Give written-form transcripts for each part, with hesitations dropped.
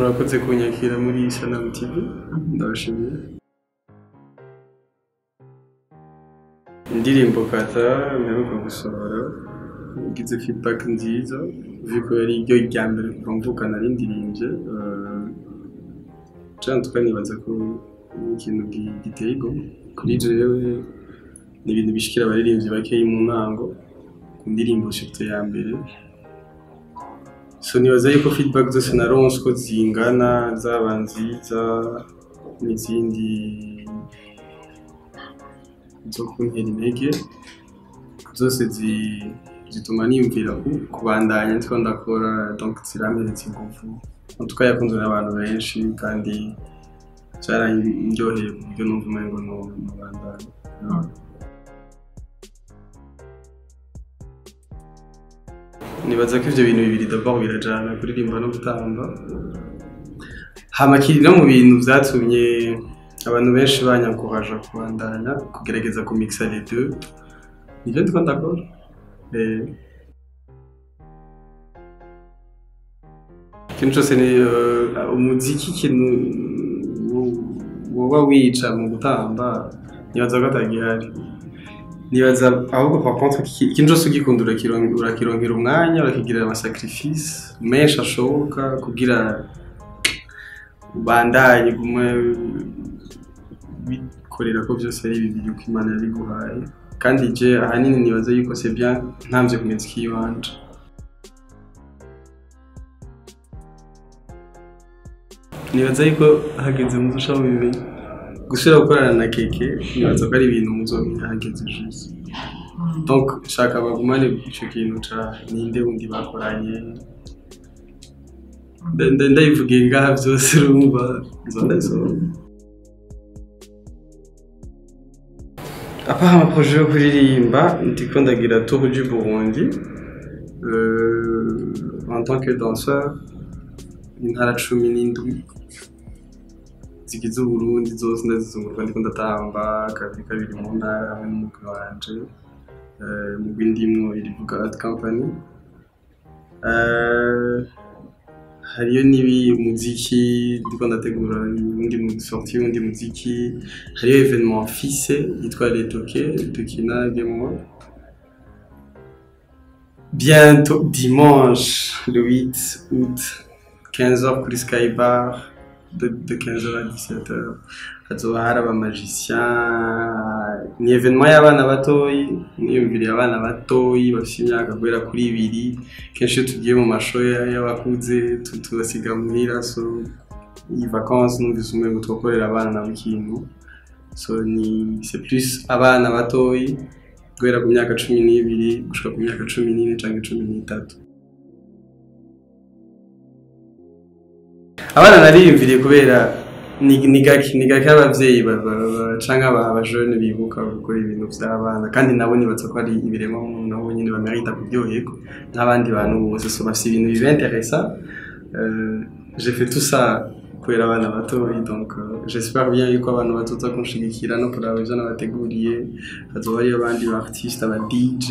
Murakoze kunyakira muri Sanamu TV, ndabashimiye. Indirimbo Kata mperuka gusohora igize feedback nziza, vu ko yari iryo rya mbere kuva mvuka nari ndirimbye. Cane tukanibaza ko ni ikintu giteye igomwe kuri jewe, ni ibintu bishikira abaririmbyi bakeyi mu ntango ku ndirimbo surtout ya mbere. So nibaza yuko feedback zose naronse ko zingana, zaba nziza n'izindi zo kuntera intege, zose zituma niyumvira kubandanya ndiko ndakora, donc zirampereza inguvu. En tout cas yakunzwe n'abantu benshi kandi vyarandyoheye ku buryo numva umengo nobandanya. Nibaza ko ivyo bintu bibiri d'abord birajana, kuririmba no gutamba. Hama kiri no mu bintu vyatumye abantu benshi banyankoraja kubandanya kugerageza kumixa les deux, nivyo ndiko ndakora. Ikintu cose ni umuziki, ikintu woba wica mu gutamba nibaza ko atagihari. Nibaza ahubwo par contre ikintu cose ugikunda urakironkera umwanya, urakigirira amasacrifice menshi ashoboka kugira ubandanye gume bikorera ko vyose ari bibiri uko Imana yabiguhaye. Kandi je ahanini nibaza yuko c'est bien ntamvye ku miziki yiwanje. Nibaza yuko hageze muzoca mubimenya. Gusubira gukorana na Keke nibaza ko ari ibintu muzomenya hageze juste. Donc shaka bagumane ico kintu ca ninde wundi bakoranye. Ndayivugiye ngaha vyose urumva nzoba ndabisohora. À part un projet yo kuririmba, ndiko ndagira Tour du Burundi en tant que danseur, intara 17 zigize Uburundi zose ndazizunguruka, ndiko ndatamba kabiri kabiri mu ntara hamwe n'umugwi wanje, umugwi ndimwo Irivuga Art Company. Hariyo n'ibi umuziki ndiko ndategura uwundi sortie y'uwundi muziki, hariyo événement fise yitwa Les Toqués dukina Game World. Bientôt dimanche le 8 août 15h kuri Sky Bar, de 15h à 17h hazoba hari aba magicien. Ni événement y'abana batoyi, niyumviriye abana batoyi bafise imyaka guhera kuri 2. Kenshi iyo tugiye mu masho y'abakuze tubasiga muhira, so iyi vacances numvise umengo twokorera abana nabo ikintu. So ni c'est plus abana batoyi guhera ku myaka 12 gushika ku myaka 14 canke 13. Abana nariyumviriye kubera ni gake abavyeyi canke abajene bibuka gukora ibintu vy'abana, kandi nabo nibaza ko ari ibiremwa muntu, nabo nyene bamerita kuryoherwa nk'abandi bantu bose. So bafise ibintu bibenteresa. J'ai fait tout ça kubera abana batoyi, donc j'espère bien yuko abantu bazoza kunshigikira no kuraba ivyo nabateguriye. Hazoba hariyo abandi ba artiste, aba DJ,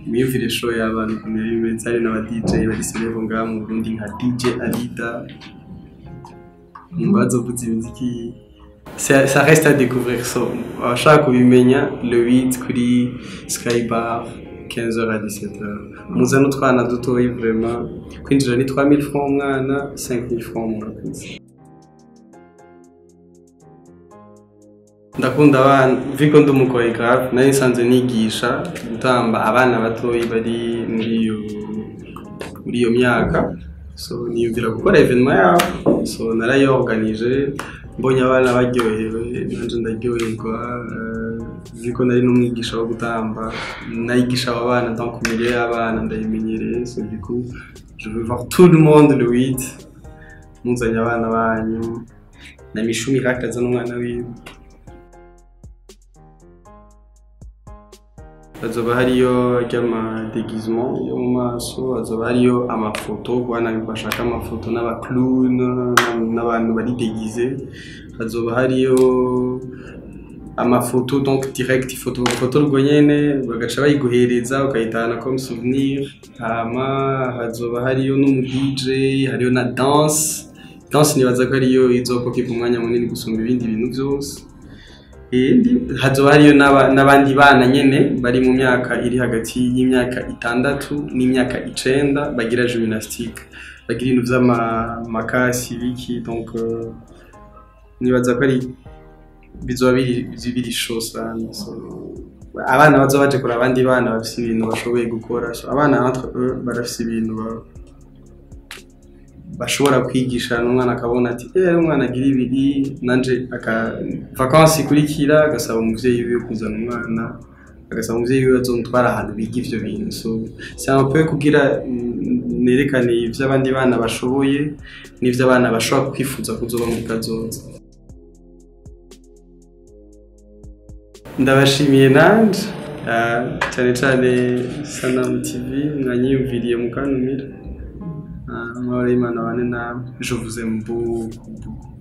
mwiyumvire show y'abana ukuntu yari imeze, hari n'aba DJ bari célèbre ngaha mu Burundi nka DJ Alida. Bazovuza imiziki, ça reste à découvrir. So abashaka kubimenya le 8 kuri Sky Bar 15h à 17h. Muzane utwana dutoyi vraiment, kwinjira ni 3000 francs umwana, 5000 francs umuntu akuze. Ndakunda abana, vu ko ndi umu chorégraphe, nari nsanzwe nigisha gutamba abana batoyi bari muri iyo myaka. So niyumvira gukora événement yabo, so narayorganije, mbonye abana baryohewe nanje ndaryoherwa. Vu ko nari n'umwigisha wo gutamba, nayigisha aba bana, donc milieu y'abana ndayimenyereye. So du coup je veux voir tout le monde le 8, muzanye abana banyu na Michou Miracle azana umwana wiwe. Hazoba hariyo ry'amadéguisement yo mu maso, hazoba hariyo amafoto ku bana bashaka amafoto n'aba clown n'abantu bari déguisé, hazoba hariyo Amafoto, donc direct ifoto bagufotora ubwo nyene, bagaca bayiguhereza ukayitahana comme souvenir. Hama hazoba hariyo n'umu DJ, hariyo na danse. Danse nibaza ko ariyo izokokipa umwanya munini gusumba ibindi bintu vyose. Hazoba hariyo n'abandi bana nyene bari mu myaka iri hagati y'imyaka 6 n'imyaka 9 bagira gymnastique, bagira ibintu vy'amakasi biki. Donc nibaza ko ari bizoba biri chaud sana. So, abana bazoba baje kuraba abandi bana bafise ibintu bashoboye gukora. So, abana entre eux barafise ibintu bashobora kwigisha, n'umwana akabona ati umwana agira ibiri, nanje aka vacances ikurikira agasaba umuvyeyi wiwe kuzana umwana, agasaba umuvyeyi wiwe azomutwara ahantu biga ivyo bintu. So c'est un peu kugira nerekane ivyo abandi bana bashoboye n'ivyo abana bashobora kwifuza kuzoba muri kazoza. Ndabashimiye nanje, cyane cyane Sanamu TV mwanyiyumviriye mukantumira. Amahoro y'Imana abane namwe. Je vous aime beaucoup, beaucoup.